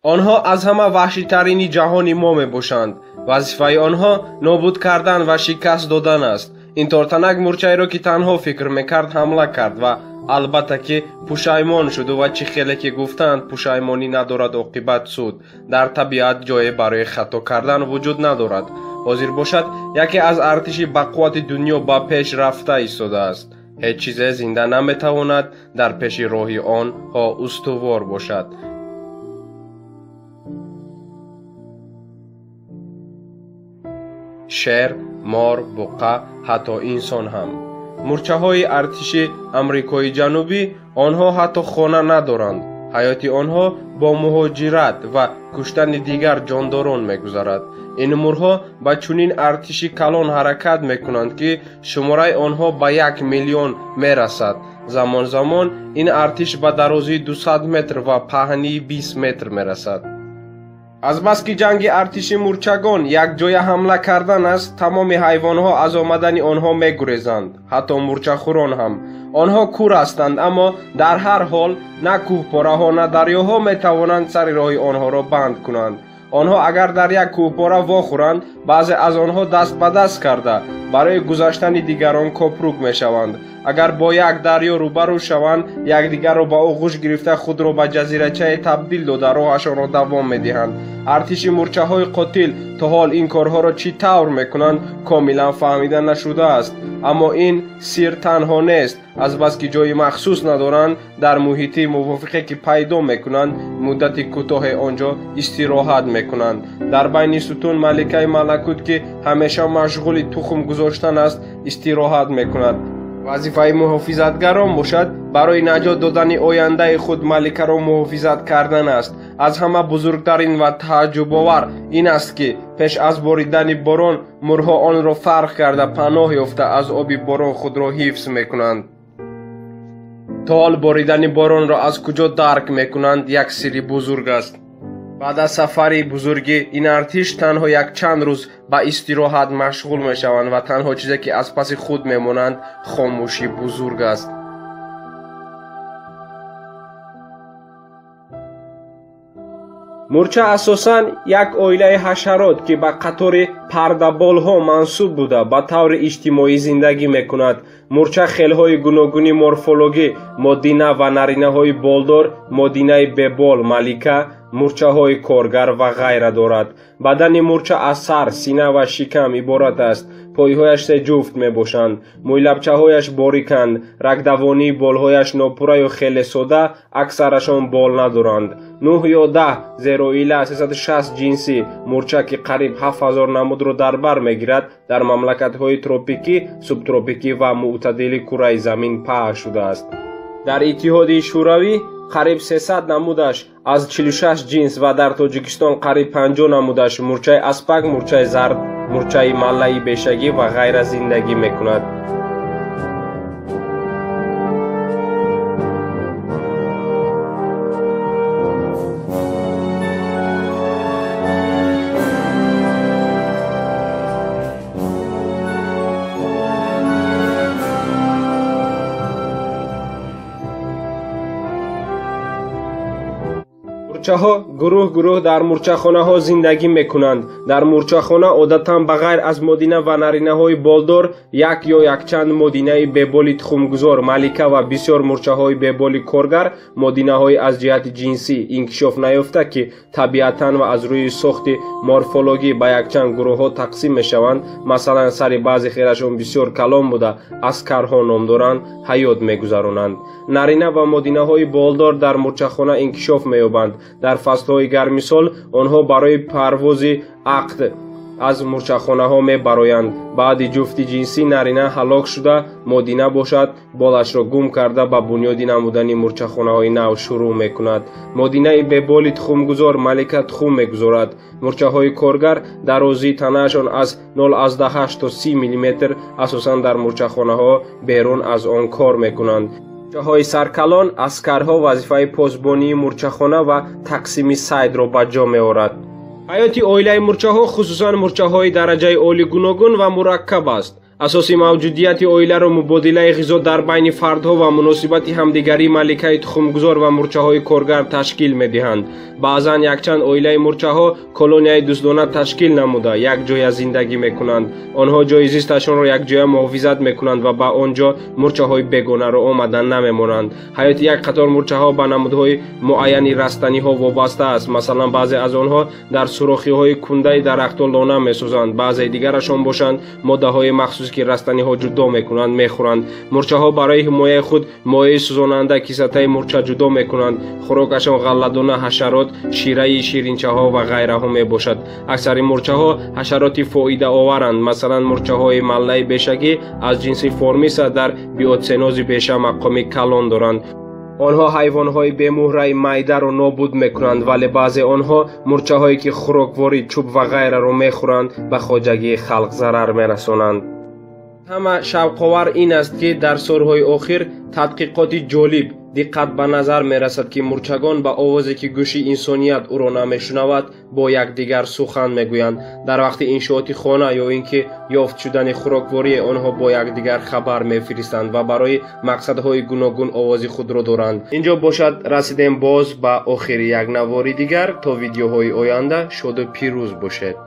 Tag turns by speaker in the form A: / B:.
A: Онҳо аз ҳама ваҳшитарини ҷаҳони мо мебошанд. Вазифаи онҳо нобуд кардан ва шикаст додан аст. Ин тортанак мурчаеро, ки танҳо фикр мекард, ҳамла кард ва албатта ки пушаймон шуду ва чӣ хеле ки гуфтанд, пушаймонӣ надорад оқибат суд. Дар табиат ҷое барои хато кардан вуҷуд надорад. Ҳозир бошад, яке аз артиши бақуввати дунё ба пеш рафта истодааст. Ҳеҷ чизе зинда наметавонад дар пеши роҳи онҳо устувор бошад. Шер, мор, буқа, ҳатто инсон ҳам. Мурчаҳои артиши Амрикои Ҷанубӣ онҳо ҳатто хона надоранд. Ҳаёти онҳо бо муҳоҷират ва куштани дигар ҷондорон мегузарад. Ин мурҳо ба чунин артиши калон ҳаракат мекунанд, ки шумораи онҳо ба 1 миллион мерасад. Замон замон ин артиш ба дарозии 200 метр ва паҳнии 20 метр мерасад. Азбаски ҷанги артиши мурчагон якҷоя ҳамла кардан аст, тамоми ҳайвонҳо аз омадани онҳо мегурезанд, ҳатто мурчахӯрон ҳам. Онҳо кур ҳастанд, аммо дар ҳар ҳол на кӯҳпораҳо, на дарёҳо метавонанд сари роҳи онҳоро банд кунанд. Онҳо агар дар як кӯҳпора вохӯранд, баъзе аз онҳо даст ба даст карда барои гузаштани дигарон копрук мешаванд. Агар бо як дарё рӯбарӯ шаванд, якдигарро ба оғӯш гирифта худро ба ҷазирачае табдил дода роҳашонро давом медиҳанд. Артиши мурчаҳои қотил то ҳол ин корҳоро чӣ тавр мекунанд, комилан фаҳмида нашудааст. Аммо ин сир танҳо нест. Азбаски ҷои махсус надоранд, дар муҳити мувофиқе ки пайдо мекунанд, муддати кӯтоҳе он ҷо истироҳат мекунанд. Дар байни сутун маликаи малакут, ки ҳамеша машғули тухм гузоштан аст, истироҳат мекунад. Вазифаи муҳофизатгарон бошад, барои наҷот додани ояндаи худ маликаро муҳофизат кардан аст. Аз ҳама бузургтарин ва тааҷҷубовар ин аст, ки пеш аз боридани борон мурҳо онро фарқ карда паноҳ ёфта аз оби борон худро ҳифз мекунанд. То ҳол боридани боронро аз куҷо дарк мекунанд, як сирри бузург аст. Баъд аз сафари бузургӣ ин артиш танҳо якчанд рӯз ба истироҳат машғул мешаванд ва танҳо чизе ки аз паси худ мемонанд хомӯши бузург аст. Мурча асосан як оилаи ҳашарот, ки ба қатори пардаболҳо мансуб буда, ба таври иҷтимоӣ зиндагӣ мекунад. Мурча хелҳои гуногуни морфологӣ, модина ва наринаҳои болдор, модинаи бебол, малика, мурчаҳои коргар ва ғайра дорад. Бадани мурча аз сар, сина ва шикам иборат аст. Пойҳояш се ҷуфт мебошанд. Мӯйлабчаҳояш бориканд, рагдавонии болҳояш нопурра ё хеле сода, аксарашон бол надоранд. 9 ё 10 зероила 360 ҷинси мурча, ки қариб 7000 намудро дар бар мегирад, дар мамлакатҳои тропикӣ, субтропикӣ ва мӯътадили кураи замин паҳн шудааст. Дар Иттиҳоди Шӯравӣ қариб 300 намудаш аз 46 ҷинс ва дар Тоҷикистон қариб 50 намудаш мурчаи аспак, мурчаи зард, мурчаи маллаи бешагӣ ва ғайра зиндагӣ мекунад. Мурчаҳо гурӯҳ-гурӯҳ дар мурчахонаҳо зиндагӣ мекунанд. Дар мурчахона одатан ба ғайр аз модина ва наринаҳои болдор, як ё якчанд модинаи беболи тухмгузор, малика ва бисёр мурчаҳои беболи коргар, модинаҳои аз ҷиҳати ҷинсӣ инкишоф наёфта, ки табиатан ва аз рӯи сохти морфологӣ ба якчанд гурӯҳҳо тақсим мешаванд, масалан сари баъзе хелашон бисёр калон буда, аскарҳо ном доранд, ҳаёт мегузаронанд. Нарина ва модинаҳои болдор дар мурчахона инкишоф меёбанд. Дар фаслҳои гарми сол онҳо барои парвози ақд аз мурчахонаҳо мебароянд. Баъди ҷуфти ҷинсӣ нарина ҳалок шуда, модина бошад болашро гум карда ба бунёди намудани мурчахонаҳои нав шурӯъ мекунад. Модинаи беболи тухмгузор малика тухм мегузорад. Мурчаҳои коргар дарозии танаашон аз 0,8 то 30 мм асосан дар мурчахонаҳо берун аз он кор мекунанд. Мурчаҳои саркалон аскарҳо вазифаи посбонии мурчахона ва тақсими сайдро ба ҷо меорад. Ҳаёти оилаи мурчаҳо, хусусан мурчаҳои дараҷаи олӣ, гуногун ва мураккаб аст. Асоси мавҷудияти оиларо мубодилаи ғизо дар байни фардҳо ва муносибати ҳамдигарии маликаи тухмгузор ва мурчаҳои коргар ташкил медиҳанд. Баъзан якчанд оилаи мурчаҳо колонияи дӯстдона ташкил намуда якҷоя зиндагӣ мекунанд. Онҳо ҷои зисташонро якҷоя муҳофизат мекунанд ва ба он ҷо мурчаҳои бегонаро омадан намемонанд. Ҳаёти як қатор мурчаҳо ба намудҳои муайяни растаниҳо вобаста аст. Масалан, баъзе аз онҳо дар сурохиҳои кундаи дарахтҳо лона месозанд, баъзеи дигарашон бошанд моддаҳои махсус ки растаниҳо ҷудо мекунанд мехӯранд. Мурчаҳо барои ҳимояи худ моеи сӯзонанда кисатаи мурча ҷудо мекунанд. Хӯрокашон ғалладона, ҳашарот, шираи ширинчаҳо ва ғайраҳо мебошад. Аксари мурчаҳо ҳашароти фоидаоваранд. Масалан, мурчаҳои маллаи бешагӣ аз ҷинси формиса дар биоценози беша мақоми калон доранд. Онҳо ҳайвонҳои бемуҳраи майдаро нобуд мекунанд, вале баъзе онҳо мурчаҳое ки хӯрокворӣ, чӯб ва ғайраро мехӯранд, ба хоҷагии халқ зарар мерасонанд. Ҳама шавқовар ин аст, ки дар солҳои охир тадқиқоти ҷолиб диққат ба назар мерасад, ки мурчагон ба овозе ки гӯши инсоният ӯро намешунавад бо якдигар сухан мегӯянд. Дар вақти иншооти хона ё ин ки ёфт шудани хӯроквории онҳо бо якдигар хабар мефиристанд ва барои мақсадҳои гуногун овози худро доранд. Инҷо бошад расидем боз ба охири як навори дигар. То видеоҳои оянда шоду пирӯз бошед.